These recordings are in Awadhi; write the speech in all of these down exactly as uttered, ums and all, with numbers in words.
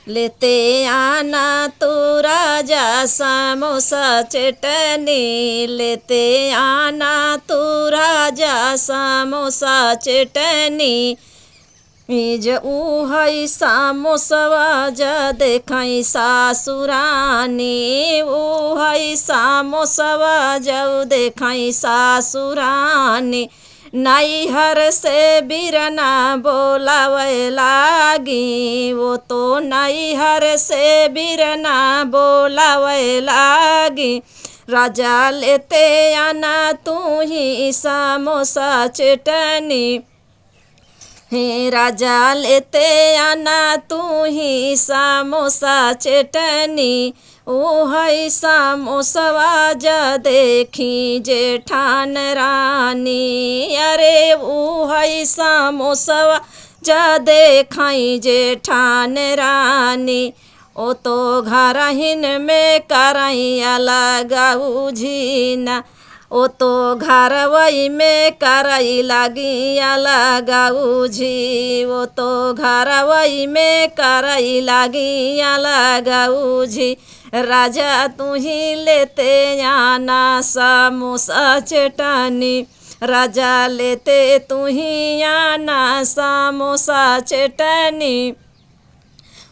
लेते आना तू राजा समोसा चटनी, लेते आना तू राजा समोसा चटनी। ई जे ऊ है समोसवा ज देखै सासुरानी, ऊ है समोसवा ज देखै सासुरानी। नैहर से बिरना बोलावे लागी, वो तो नैहर से बिरना बोलावे लागी। राजा लेते आना तू ही समोसा चटनी, हे राजा लेते आना तू ही समोसा चटनी। ऊ है समोसवा ज देखी जेठान रानी, अरे ऊ है समोसवा ज देखी जेठान रानी। ओ तो घरहिन में करई अलग उझिना, ओ तो घरवई में करई लागी अलग उझी, ओ तो घरवई में करई लागी अलग उझी। राजा तू ही लेते आना समोसा चटनी, राजा लेते तू ही आना समोसा चटनी।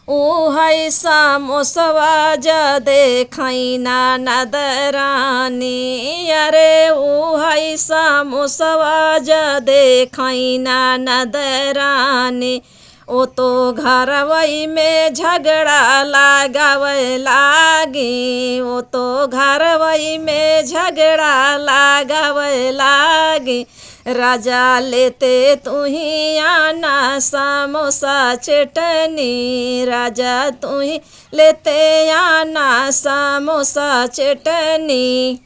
ऊ है समोसवा ज देखै ननद रानी, अरे ऊ है समोसवा ज देखै ननद रानी। ओ तो घरवई में झगड़ा लगावे लागी, ओ तो घरवई में झगड़ा लगावे लागी। राजा लेते तू ही आना समोसा चटनी, राजा तू ही लेते आना समोसा चटनी।